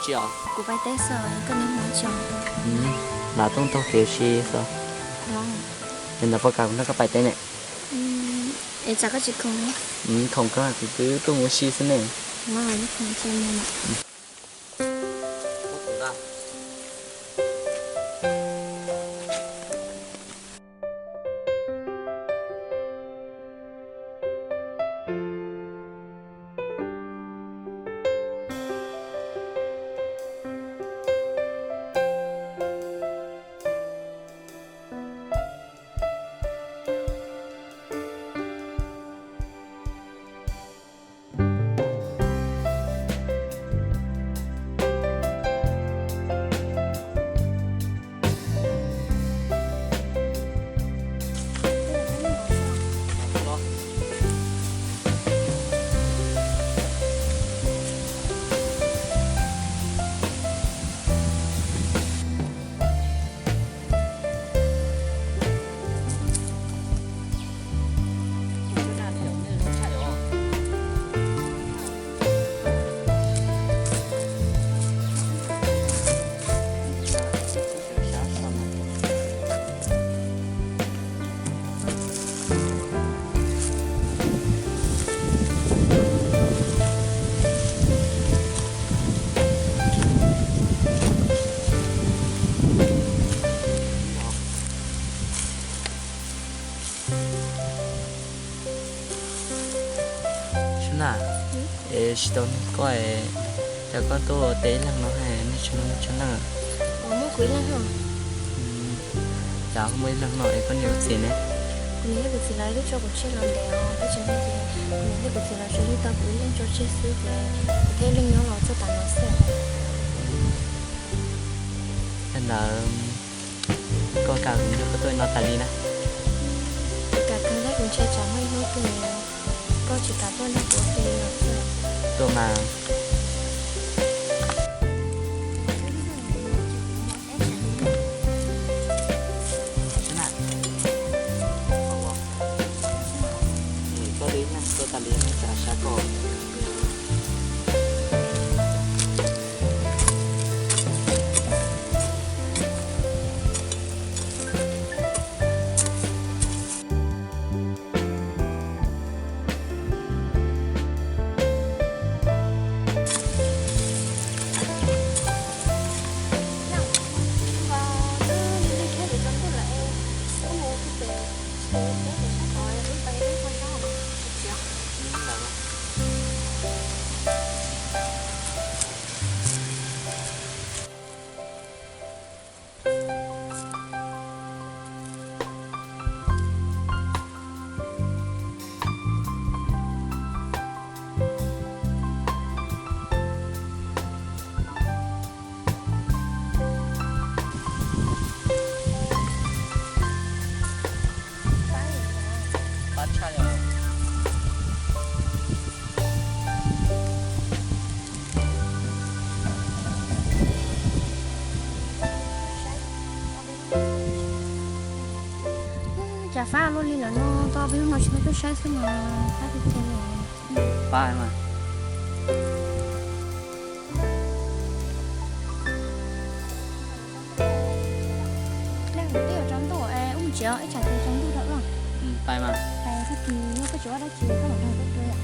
Kuv pais teb xwb, koj niaj hnub tso. Lam tuaj taug kev si xwb. Ces ntawd puas kam kuv nrog koj pais teb ne? Es tsam koj tsis khoom. Khoom koj, kuv twb tuaj mus ua si xwb ne. Sab na, es tsis tau nug koj, cas koj tuaj ua teb ib leeg no es nej tsis muaj tsob ntoo? Muaj kuv ib leeg. Cas muaj ib leeg no es koj niam kuv txiv ne? Kuv niam thiab kuv txiv lawv twb tso kuv tseg los ntev os, tab sis kuv niam thiab kuv txiv lawv tsuas yug tau kuv ib leeg tso tseg xwb ces kuv thiaj li nyob los txog tav no xwb. Yog ntawd koj kam kuv nrog koj tuaj no tas li na? Kuv kam kawg thiab, kuv ntshai tsam muaj ib hnub twg koj tsis kam tuaj nrog kuv ua ke los xwb. Tuaj mas. Koj twb yeej tuaj tas li, tsam sab koj. Cas fab luaj li lawm no, tau peb hnub no tsis tau tuaj saib xwb mas fab tiag tiag li. Pab mas. Leej twb yuav tsaus ntuj es wb mus tsev os, ib tsam ces tsaus ntuj rau wb. Pais mas. Pais tag kis yog koj tsis ua dab tsi koj mam nrog kuv tuaj.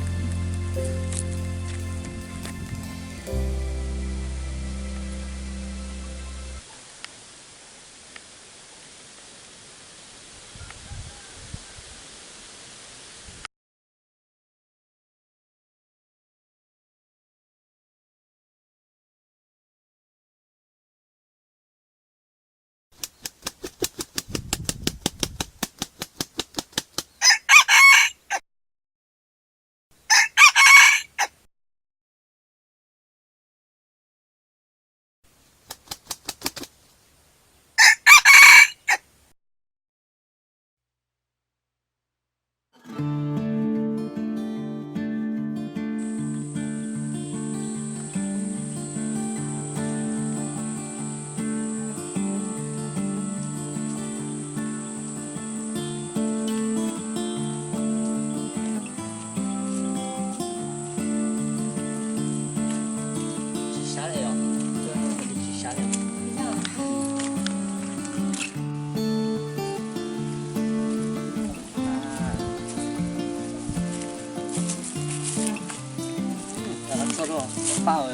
Pab,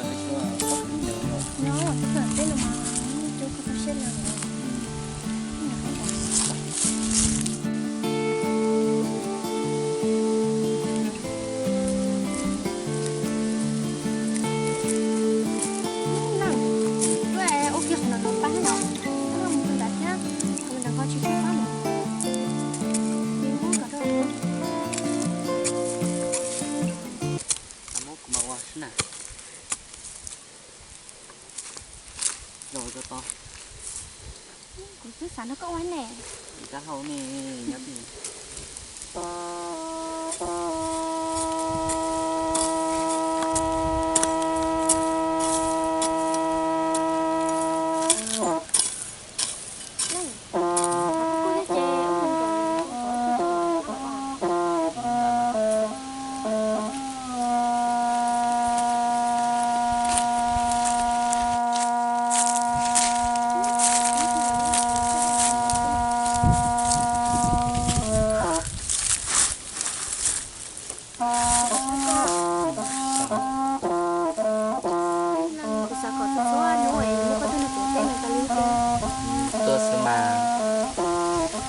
no, teb no mas, cov koj tau siab lawm. Ua kiag qhov no no pab no, mus ntawd thiab, qhov ntawd ho tsis tshua pab no. Muab kuv mam ua xwb na. Los ko to. Kuv twb xav nrog koj ua ne. Kab hau ne, nyob twg. Kuv xav kom txhua txhua hnub es muab koj tuaj nrog kuv teb no tas li thiab. Tuaj xwb mas.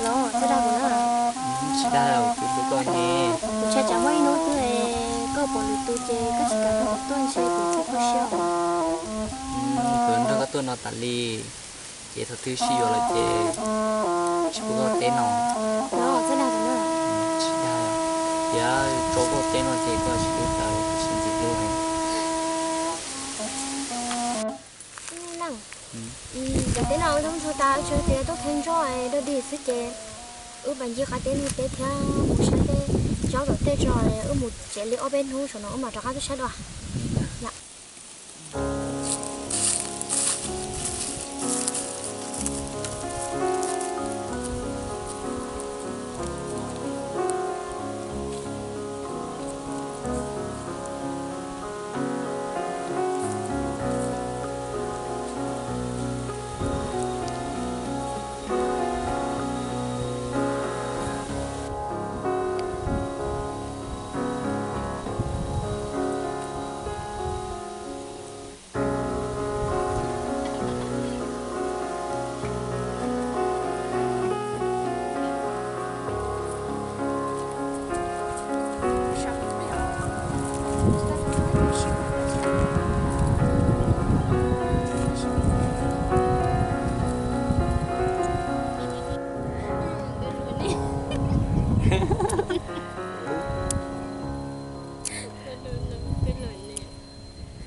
Los txhob dag kuv na. Tsis dag, kuv hlub koj ne. Kuv ntshai tsam muaj ib hnub twg es koj pom lwm tus ces koj tsis kam nrog kuv tuaj, ntshai kuv thiaj kho siab. Kuv nrog koj tuaj no tas li, ces thaum twg sib yuav lawm ces tsis pub koj teb no. Los txhob dag kuv na. Tsis dag, yog tso koj teb no ces koj tsis pub tau, koj tsis ntxim hlub. Cov teb no wb twb ntxhua tas, wb tsuas tias tuaj khaws ntsos dog dig xwb ces wb mam nce qab teb ntug teb thiab mus saib teb, tsob tom tej tso, wb mus tsev li ob peb hnub saum no wb mam rov qab tuaj saib dua.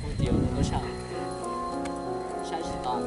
Ua tias ua tau saib, saib tsis tau.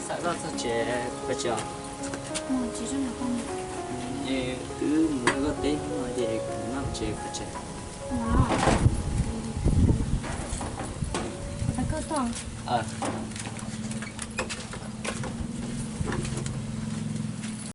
Xav koj txog tsev pes tsawg? Es twb mus nrog koj teb hnub no ces kuv mam tsev pes tsawg? Xav koj tuaj.